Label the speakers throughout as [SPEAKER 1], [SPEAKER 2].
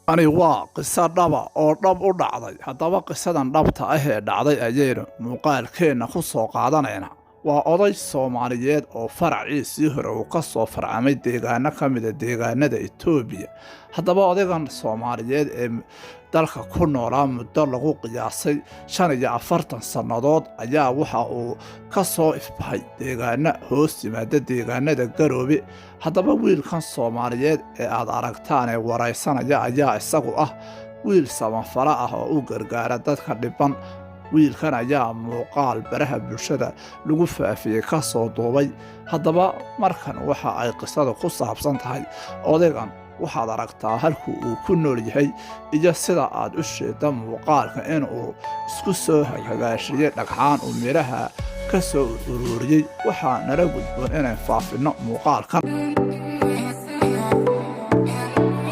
[SPEAKER 1] Ani waa qiso dhaba oo dhab u dhacday. Haddaba qisadan dhabta ah ee dhacday ayaynu muuqaalkeenna ku soo qaadanaynaa. Waa oday Soomaaliyeed oo faraciisii hore uu ka soo farcamay deegaano ka mida deegaanada Itoobiya. Haddaba odaygan Soomaaliyeed ee dalka ku noolaa muddo lagu qiyaasay 45 sannadood ayaa waxa uu ka soo ifbaxay deegaano hoos yimaada deegaanada Garoobe. Haddaba wiilkan Soomaaliyeed ee aad aragtaan ee waraysanaya ayaa isagu ah wiil samafalo ah oo u gargaara dadka dhiban. Wiilkan ayaa muuqaal baraha bulshada lagu faafiyey ka soo duubay. Haddaba markan waxa ay qisada ku saabsan tahay odaygan. Waxaad aragtaa halku uu ku nool yahay iyo sida aad u sheedda muuqaalka inuu isku soo hagaashiyey dhagxaan uu midhaha ka soo ururiyey. Waxaa nala gudboon inayn faafinno muuqaalkan,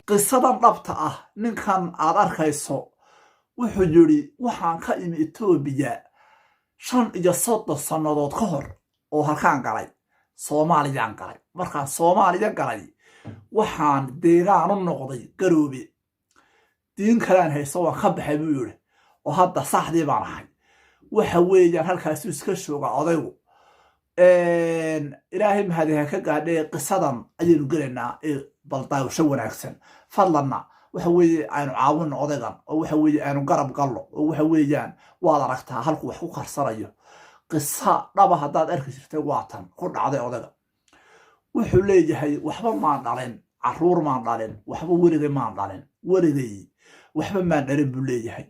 [SPEAKER 1] qisadan dhabta ah. Ninkan aad arkayso wuxuu yidhi: "Waxaan ka imi Itoobiya 35 sannadood ka hor oo halkaan galay Soomaaliyaan galay. Markaan Soomaaliya galay, waxaan deegaan u noqday Garoobe. Diin kalaan hayso waan ka baxay," buu yidhi, "oo hadda saxdii baan ahay." Waxa weeyaan halkaasuu iska jooga odaygu. Ilaahay mahadiha ka gaadhee, qisadan ayaynu gelaynaa ee baldaawasho wanaagsan. Fadlanna waxa weeye aynu caawino odaygan oo waxa weeye aynu garab gallo, oo waxa weeyaan waad aragtaa halku wax ku karsanayo. Qisa dhaba haddaad arki jirtay, waa tan ku dhacday odayga. Wuxuu leeyahay: "Waxba maan dhalin, caruur maan dhalin, waxba weligay maan dhalin, weligay waxba maan dhalin," buu leeyahay.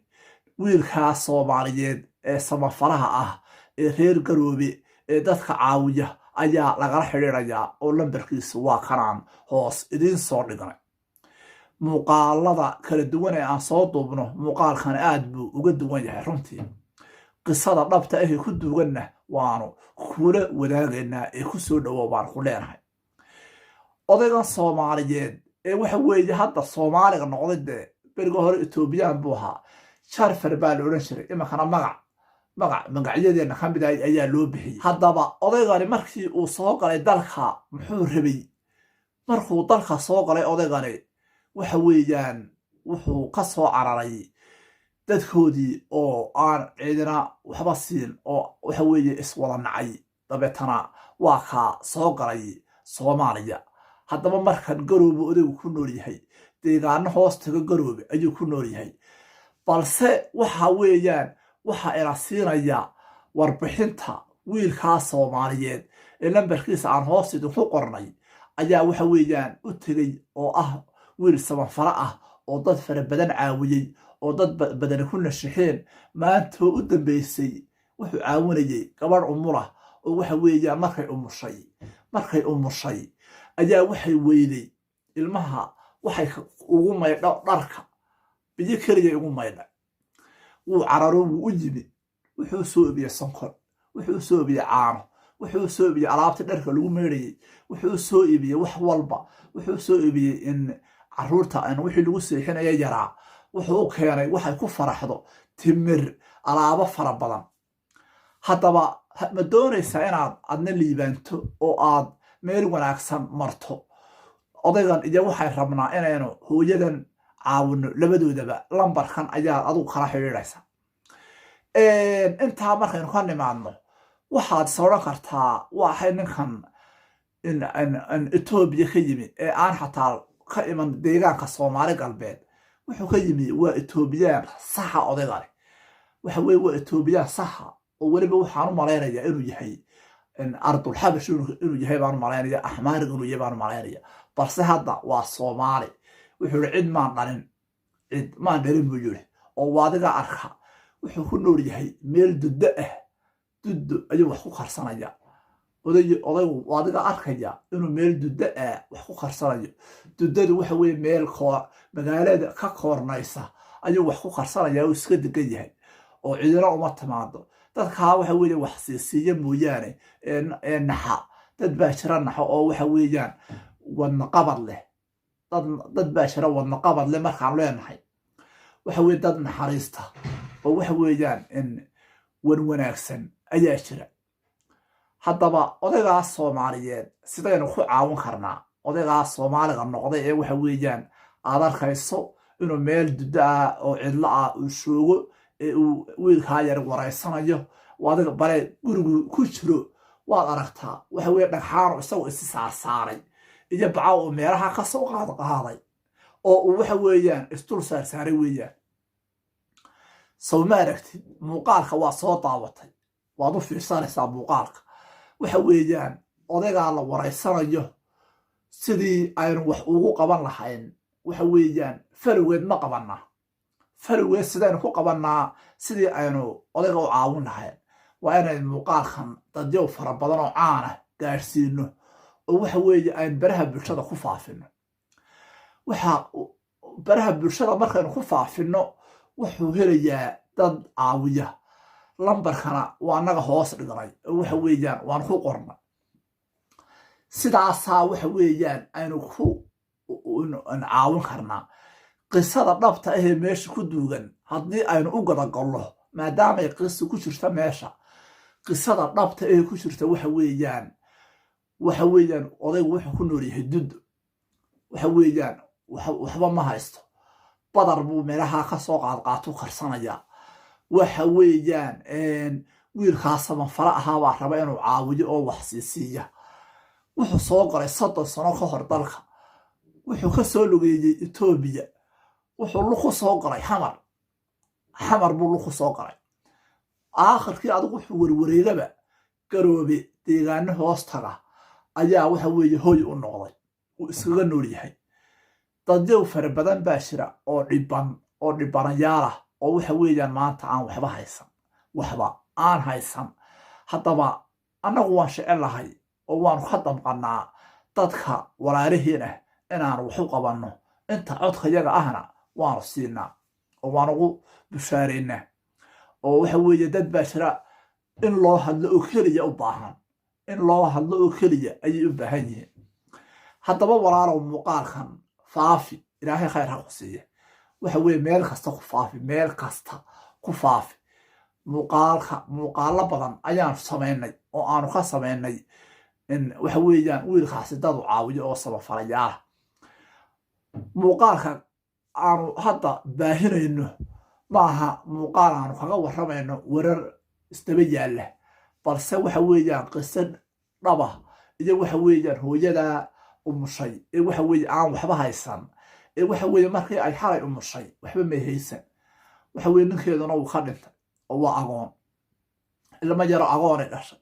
[SPEAKER 1] Wiilkaas Soomaaliyeed ee samafalaha ah ee reer Garoobe ee dadka caawiya ayaa lagala xidhiidayaa oo lambarkiisu waa kanaan hoos idiin soo dhignay. Muuqaalada kala duwan ee aan soo duubno, muuqaalkan aad buu uga duwan yahay runtii. Qisada dhabta ahee ku duuganna waanu kula wadaagaynaa ee ku soo dhowow baan ku leenahay. Odaygan Soomaaliyeed ee waxa weeye hadda Soomaaliga noqday, dee beriga hore Etoobiyaan buu ahaa, Jarfar baa la odhan jiray. Iminkana magac magacyadeenna ka mid ah ayaa loo bixiyey. Haddaba odaygani markii uu soo galay dalka muxuu rabay? Markuu dalka soo galay odaygani, waxa weeyaan wuxuu ka soo cararay dadkoodii oo aan ciidina waxba siin oo waxa weeye iswada nacay. Dabeetana waa kaa soo galay Soomaaliya. Haddaba markan Garoobe odaygu ku nool yahay, deegaano hoos taga Garoobe ayuu ku nool yahay. Balse waxa weeyaan waxa ina siinaya warbixinta wiilkaa Soomaaliyeed ee lambarkiisa aan hoos idinku qornay ayaa waxa weeyaan u tegey, oo ah wiil samafalo ah oo dad fara badan caawiyey oo dad badani ku nashaxeen. Maantoo u dambeysay wuxuu caawinayey gabadh umulah oo waxa weeyaan markay umushay ayaa waxay weyday ilmaha waxay ugu maydho dharka, biyo keliya ugu maydha. Wuu cararo, wuu u yimi, wuxuu soo ibiyey sonkor, wuxuu soo ibiyey caano, wuxuu soo ibiyey alaabtii dharka lagu meydhayey, wuxuu soo ibiyey wax walba, wuxuu soo ibiyey in caruurta wixii lagu seexinaya yaraa, wuxuu u keenay waxay ku faraxdo, timir, alaabo fara badan. Haddaba ma doonaysaa inaad adna liibaanto oo aad meel wanaagsan marto? Odaygan iyo waxay rabnaa inaynu hooyadan caawino labadoodaba. Lambarkan ayaad adigu kala xidhiidhaysa. Intaa markaynu ka nimaadno, waxaad is odhan kartaa: waxay ninkan Etoobiya ka yimi ee aan xataa ka iman deegaanka Soomaali Galbeed wuxuu ka yimi? Waa Etoobiyaan saxa odaygani, waxa weye waa Etoobiyaan saxa, oo weliba waxaan u malaynayaa inuu yahay ardulxabash inuu yahay baan u malaynaya, Axmaarig inuu yahay baan u malaynaya, balse hadda waa Soomaali. Wuxuu yihi: "Cid maan dhalin, cid maan dhalin," buu yidhi. Oo waadiga arka, wuxuu ku nool yahay meel duddo ah, duddo ayuu wax ku karsanaya. Odaygu waadiga arkaya inuu meel duddo ah wax ku karsanayo. Duddadu waxa weye meel magaalada ka koornaysa ayuu wax ku karsanaya oo iska degan yahay, oo cidina uma timaado. Dadkaa waxa weeye wax siisiiya mooyaane ee naxa. Dad baa jira naxo oo waxa weeyaan wadnaqabad leh. Dad baa jira wadnaqabad leh. Markaan leenahay, waxa weye dad naxariista oo waxa weeyaan in wan wanaagsan ayaa jira. Haddaba odaygaas Soomaaliyeed sidaynu ku caawin karnaa? Odaygaas Soomaaliga noqday ee waxa weeyaan aad arkayso Inuu meel duddo ah oo cidlo ah uu joogo ee uu wiilkaa yar wareysanayo. Adiga bale gurigu ku jiro waad aragtaa. Waxa weye dhagxaanu isagoo isi saarsaaray iyo baca uu meelaha ka soo qaadqaaday oo uu waxa weeyaan isdul saarsaaray weeyaan. Sow ma aragtid muuqaalka? Waa soo daawatay, waad u fiirsanaysaa muuqaalka. Waxa weeyaan odaygaa la wareysanayo sidii aynu wax ugu qaban lahayn. Waxa weeyaan falowgeed ma qabannaa? Falowgeed sidaynu ku qabannaa sidii aynu odayga u caawin lahayn? Waa inaynu muuqaalkan dadyow fara badan oo caana gaadhsiino oo waxa weeye aynu baraha bulshada ku faafino. Waxa baraha bulshada markaynu ku faafino, wuxuu helayaa dad caawiya. Lambarkana waa annaga hoos dhignay oo waxa weeyaan waan ku qornay. Sidaasaa waxa weeyaan aynu ku caawin karnaa. Qisada dhabta ahee meesha ku duugan haddii aynu u gadagallo, maadaamay qisa ku jirta meesha, qisada dhabta ahee ku jirta waxa weeyaan odaygu wuxuu ku nool yahay duddo. Waxa weeyaan waxba ma haysto. Badar buu meelaha ka soo qaadqaatuu karsanayaa. Waxa weeyaan wiilkaa samanfale ahaabaa raba inuu caawiyo oo wax siisiiya. Wuxuu soo galay 30 sano ka hor dalka. Wuxuu ka soo lugeeyey Etoobiya. Wuxuu luku soo galay Xamar. Xamar buu luku soo galay. Aakhirkii adigu wuxuu werwareegaba Garoobe, deegaano hoos taga ayaa waxa weeye hoy u noqday, uu iskaga nool yahay. Dadyow fara badan baa jira oo dhiban oo dhibanayaal ah oo waxa weeyaan maanta aan waxba haysan, waxba aan haysan. Haddaba annagu waan jecelahay oo waanu ka damqannaa dadka walaalihiin ah inaanu wax u qabanno. Inta codka yaga ahna waanu siinaa oo waan ugu bushaaraynaa. Oo waxa weeye dad baa jira in loo hadlo oo keliya u baahan, in loo hadlo oo keliya ayay u baahan yihiin. Haddaba walaalow, muuqaalkan faafi, Ilaahay khayr ha ku siiya. Waxa weeye meel kasta ku faafi, meel kasta ku faafi muuqaalka. Muuqaalo badan ayaanu samaynay oo aanu ka samaynay in waxa weeyaan wiilkaasi dad u caawiyo oo samafalayaala. Muuqaalka aanu hadda baahinayno maaha muuqaal aanu kaga warramayno warar isdaba yaalla, balse waxa weeyaan qiso dhaba iyo waxa weeyaan hooyadaa umushay ee waxa weeye aan waxba haysan, ee waxa weeye markii ay xalay umushay waxba may haysan. Waxa weye ninkeeduna wuu ka dhintay oo waa agoon, ilmo yaro agoonay dhashay.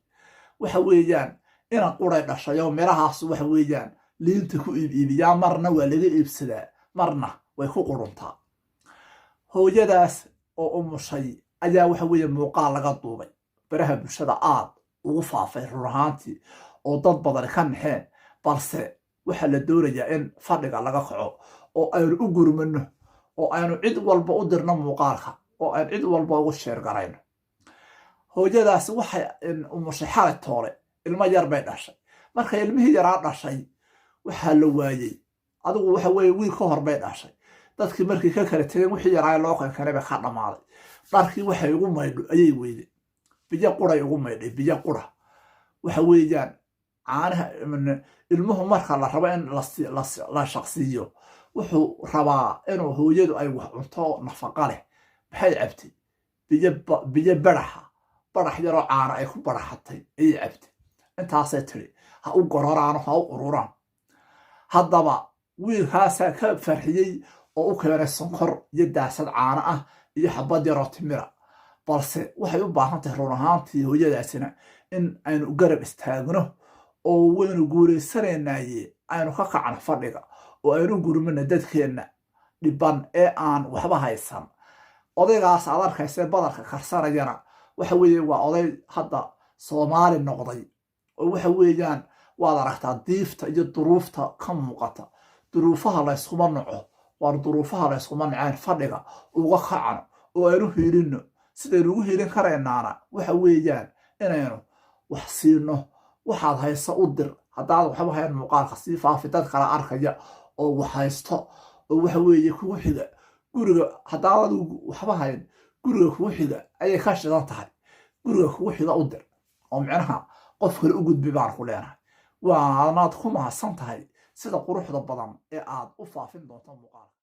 [SPEAKER 1] Waxa weeyaan inan quray dhashay oo mirahaas waxa weeyaan liinta ku iib iibiyaa. Marna waa laga iibsadaa, marna way ku quruntaa. Hooyadaas oo umushay ayaa waxa weeye muuqaal laga duubay, baraha bulshada aad ugu faafay run ahaantii, oo dad badani ka naxeen. Balse waxaa la doonayaa in fadhiga laga kaco oo aynu u gurmano oo aynu cid walba u dirno muuqaalka oo aynu cid walba ugu share garayno. Hooyadaasi waxay umushay xalay toole, ilmo yar bay dhashay. Markay ilmihii yaraa dhashay waxaa la waayey, adigu waxa weeye wiil ka hor bay dhashay. Dadkii markii ka kala tegeen, wixii yaraa loo kankanay bay ka dhammaaday. Dharkii waxay ugu maydho ayay weyday. Biyo quray ugu maydhay, biyo qura. Waxa weeyaan caanaha ilmuhu marka la rabo in la shaqsiiyo, wuxuu rabaa inuu hooyadu ay wax cunto nafaqa leh. Maxay cabtay? Biyo baraxa, barax yaroo caana ay ku baraxatay ayay cabtay. Intaasay tiri ha u gororaano, ha u ururaan. Haddaba wiilkaasaa ka farxiyey oo u keenay sonkor iyo daasad caano ah iyo xabad yaroo timira. Balse waxay u baahan tahay run ahaantii hooyadaasina in aynu garab istaagno oo waynu guuleysanaynaye aynu ka kacno fadhiga oo aynu gurmino dadkeenna dhiban ee aan waxba haysan. Odaygaas aad arkaysa badarka karsanayana waxa weeye waa oday hadda Soomaali noqday oo waxa weeyaan waad aragtaa diifta iyo duruufta ka muuqata. Duruufaha layskuma naco, waar duruufaha layskuma naceen. Fadhiga uga kacno oo aynu hiilinno. Sidaynu ugu hiilin karaynaana waxa weeyaan inaynu wax siino. Waxaad hayso u dir. Haddaad waxba hayn, muuqaalka sii faafi. Dad kala arkaya oo wax haysto oo waxa weeye kugu xiga guriga. Haddaad adigu waxba hayn, guriga kugu xiga ayay ka shidan tahay. Guriga kugu xiga u dir oo micnaha qof kale u gudbi baan ku leenahay. Waanaad ku mahadsan tahay sida quruxda badan ee aad u faafin doonto muuqaalka.